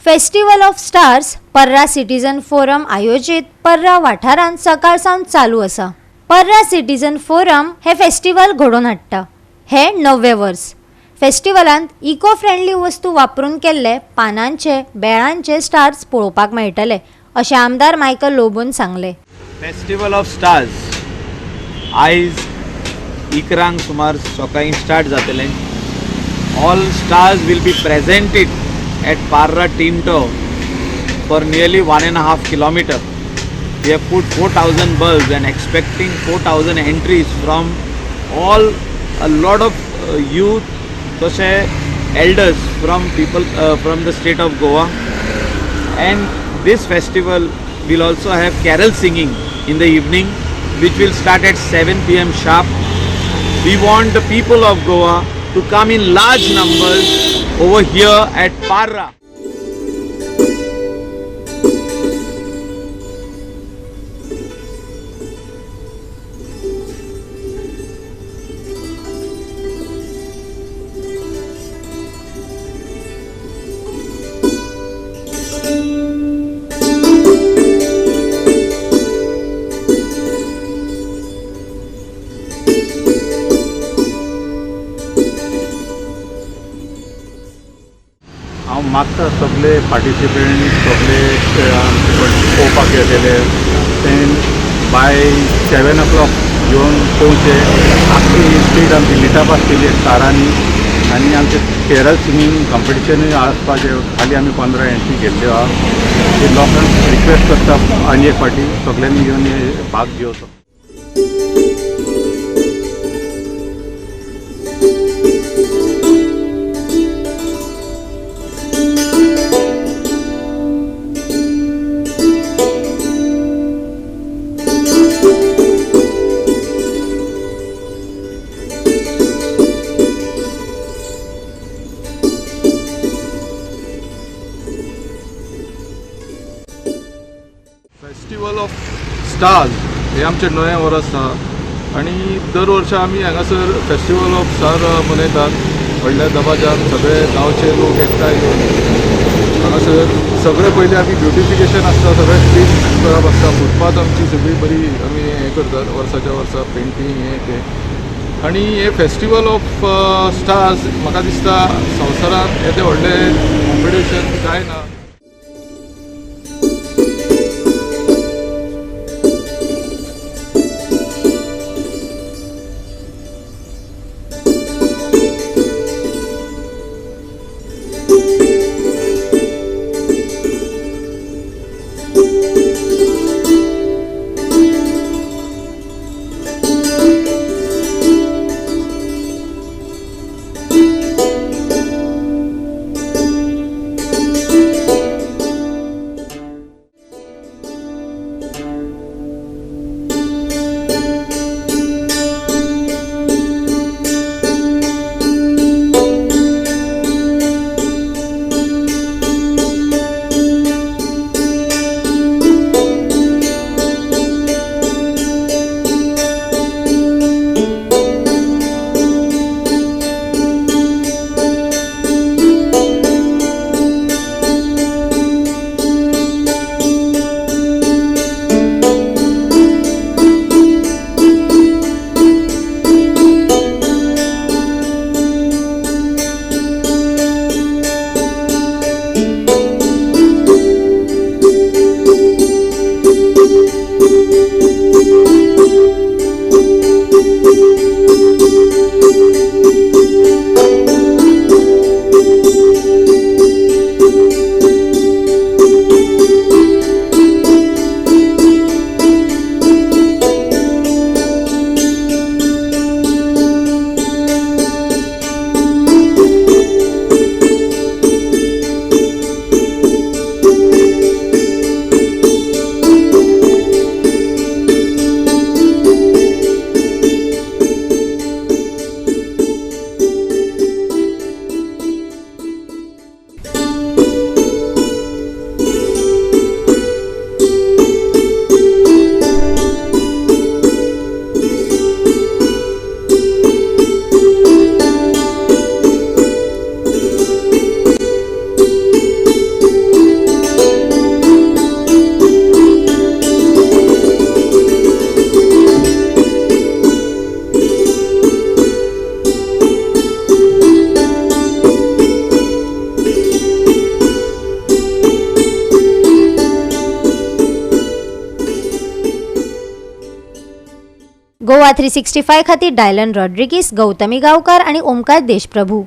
Festival of stars Parra citizen forum आयोजीत पर्रा वाठारांत सकाळ सावन चालू आसा. पर्रा सिटीजन फोरम हे फेस्टिवल घडोवन हाडटा. हे णववें वर्स. फेस्टिवलांत इको फ्रेंडली वस्तू वापरून केल्ले पानांचे, बेळांचे स्टार्स पळोवपाक मेळटले अशें आमदार मायकल लोबोन सांगलें. फेस्टिवल ऑफ स्टार्स आयज 11 सुमार सकाळीं स्टार्ट जातलें. All stars will be presented at Parra Tinto for nearly 1.5 kilometer. We have put 4,000 bulbs and expecting 4,000 entries from all a lot of youth, तशे elders from people from the state of Goa. And this festival will also have carol singing in the evening, which will start at 7 p.m. sharp. We want the people of Goa to come in large numbers over here at Parra. हांव मागता सगळे participant सगळे पळोवपाक येतले ते बाय 7 o'clock येवन पळोवचे. आख्खी street आमची लिटअप आसतली स्टारांनी आनी आमचें कॅरल सिंगींग कॉम्पिटिशनूय आसपाचें. खाली आमी 15 एंट्री केल्ल्यो आहा. ते लोकांक रिक्वेस्ट करता आनी एक फावटी सगळ्यांनी येवन हे भाग घेवचो. फेस्टिवल ऑफ स्टार्स हे आमचें नवें वर्स आसा आनी दर वर्सा आमी हांगासर फेस्टिवल ऑफ स्टार मनयतात. व्हडल्या दबाज्यान सगळे गांवचे लोक एकठांय येवन हांगासर सगळे पयलीं आमी ब्युटिफिकेशन आसता, सगळें क्लीन करप आसता, फुटपाथ आमची सगळी बरी आमी हें करतात वर्साच्या वर्सा पेंटींग हें तें. आनी हे फेस्टिवल ऑफ स्टार्स म्हाका दिसता संवसारांत येदें व्हडलें कॉम्पिटिशन जायना. गोवा 365 खातीर डायलन रॉड्रिगीस, गौतमी गांवकार आनी ओमकार देशप्रभू.